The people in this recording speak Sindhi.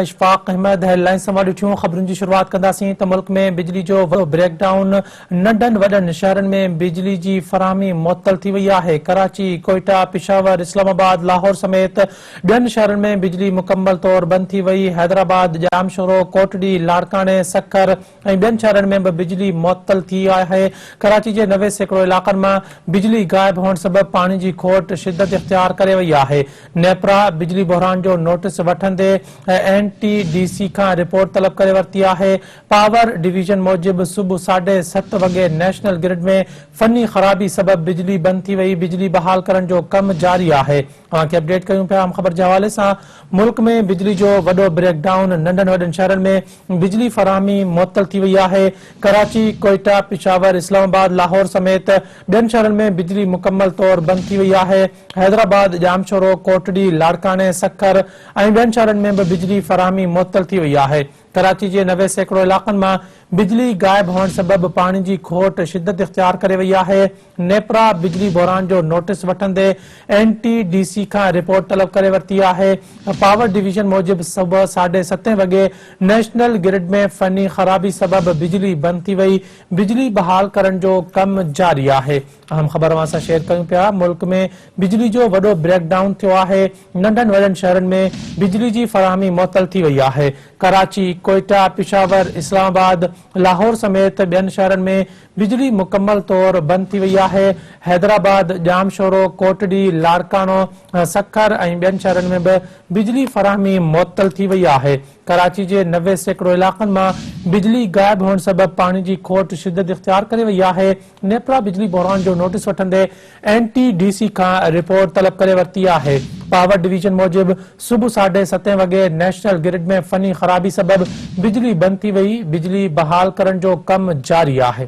اشفاق احمد هيڊ لائنز سان ڏٺيون خبرن جي شروعات ڪنداسين ته ملڪ ۾ بجلي جو وڏو بريڪ ڊائون، ننڍن وڏن شهرن ۾ بجلي جي فراهمي معطل ٿي وئي آهي، ڪراچي، ڪوئيٽا، پشاور، اسلام آباد، لاهور سميت ٻين شهرن ۾ بجلي مڪمل طور بند ٿي وئي، حيدرآباد، ڄامشورو، ڪوٽڙي، لاڙڪاڻي، سکر ۽ ٻين شهرن ۾ به بجلي معطل ٿي آهي، ڪراچي جي 90% علائقن مان بجلي غائب هئڻ سبب پاڻي جي کوٽ شدت اختيار ڪري وئي آهي. نيپرا بجلي بحران جو نوٽيس وٺندي اين ٽي ڊي سي کان رپورٽ طلب ڪري ورتي آهي. پاور ڊويزن موجب صبح 7:30 وڳي نيشنل گرڊ ۾ فني خرابي سبب بجلي بند ٿي وئي، بجلي بحال ڪرڻ جو ڪم جاري آهي. اوهان کي اپڊيٽ ڪيون پيا اهم خبر جي حوالي سان ملڪ ۾ بجلي جو وڏو بريڪ ڊائون، ننڍن وڏن شهرن ۾ بجلي فراهمي معطل ٿي وئي آهي، ڪراچي، ڪوئيٽا، پشاور، اسلام آباد، لاهور سميت ٻين شهرن ۾ بجلي مڪمل طور بند ٿي وئي آهي. حيدرآباد، ڄامشورو، ڪوٽڙي، لاڙڪاڻي، سکر ۽ ٻين شهرن ۾ به بجلي فراهمي معطل ٿي وئي آهي. ڪراچي جي 90% علائقن مان بجلي غائب هئڻ سبب پاڻي جي کوٽ شدت اختيار ڪري وئي آهي. نيپرا بجلي بحران جو نوٽيس وٺندي اين ٽي ڊي سي کان رپورٽ طلب ڪري ورتي آهي. پاور ڊويزن موجب صبح 7:30 وڳي نيشنل گرڊ ۾ فني خرابي سبب بجلي بند ٿي وئي، بجلي بحال ڪرڻ جو ڪم جاري آهي. اهم خبر اوهان سان شيئر ڪيون پيا، ملڪ ۾ بجلي جو وڏو بريڪ ڊائون ٿيو آهي، ننڍن وڏن شهرن ۾ بجلي جي فراهمي معطل ٿي وئي آهي، ڪراچي، ڪوئيٽا، پشاور، اسلام آباد، لاهور سميت ٻين شهرن ۾ بجلي مڪمل طور بند ٿي وئي آهي، حيدرآباد، ڄامشورو، ڪوٽڙي، لاڙڪاڻو، سکر ۽ ٻين شهرن ۾ به بجلي فراهمي معطل ٿي وئي آهي، ڪراچي جي 90% علائقن مان بجلي غائب هئڻ سبب پاڻي جي کوٽ شدت اختيار ڪري وئي آهي، نيپرا بجلي بحران جو نوٽيس وٺندي اين ٽي ڊي سي کان رپورٽ طلب ڪري ورتي آهي. پاور ڊويزن موجب صبح 7:30 وڳي نيشنل گرڊ ۾ فني خرابي سبب بجلي بند ٿي وئي، بجلي بحال ڪرڻ جو ڪم جاري آهي.